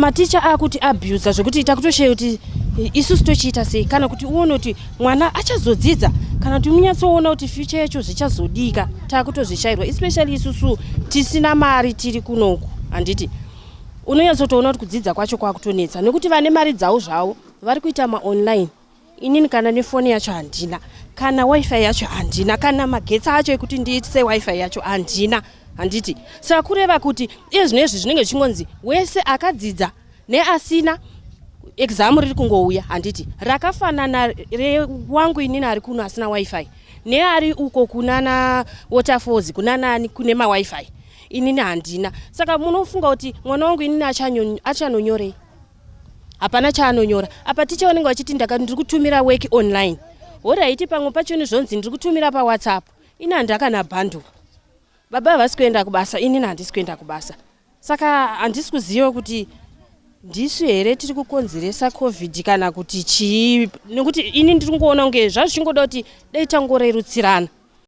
Maticha akuti abuser zvekuti takutoshaya kuti isusu tochiita sei, kana kuti uone kuti mwana achazodzidza, kana kuti munyatsoona kuti future yacho zvichazodika. Takutozvishayirwa, especially isusu tisina mari tiri kunoku, handiti? Unonyatsotoona kuti kudzidza kwacho kwakutonetsa nekuti vane mari dzavo zvavo vari kuita maonline. Inini kana nefoni yacho handina, kana WiFi yacho handina, kana magetsi acho ekuti ndiitise WiFi yacho handina, handiti? Saka kureva kuti iye zvino izvi zvinenge zvichingonzi wese akadzidza neasina, exam riri kungouya, handiti? Rakafanana rewangu inini ari kuno asina WiFi neari uko kunana Waterfalls, kunanani kune maWiFi. Inini handina. Saka munofunga kuti mwana wangu inini achanonyorei? Hapana chaanonyora. Apa ticha vanenge vachiti ndiri kutumira work online. Alright, pamwe pachoni zvonzi ndiri kutumira paWhatsApp. Ini handakana bundle. Baba havasi kuenda kubasa, inini handisi kuenda kubasa. Saka handisi kuziva kuti ndisu here tiri kukonzeresa COVID kana kuti chii, nekuti ini ndiri kungoona kunge zvazvichingoda kuti dai tangorerutsirana.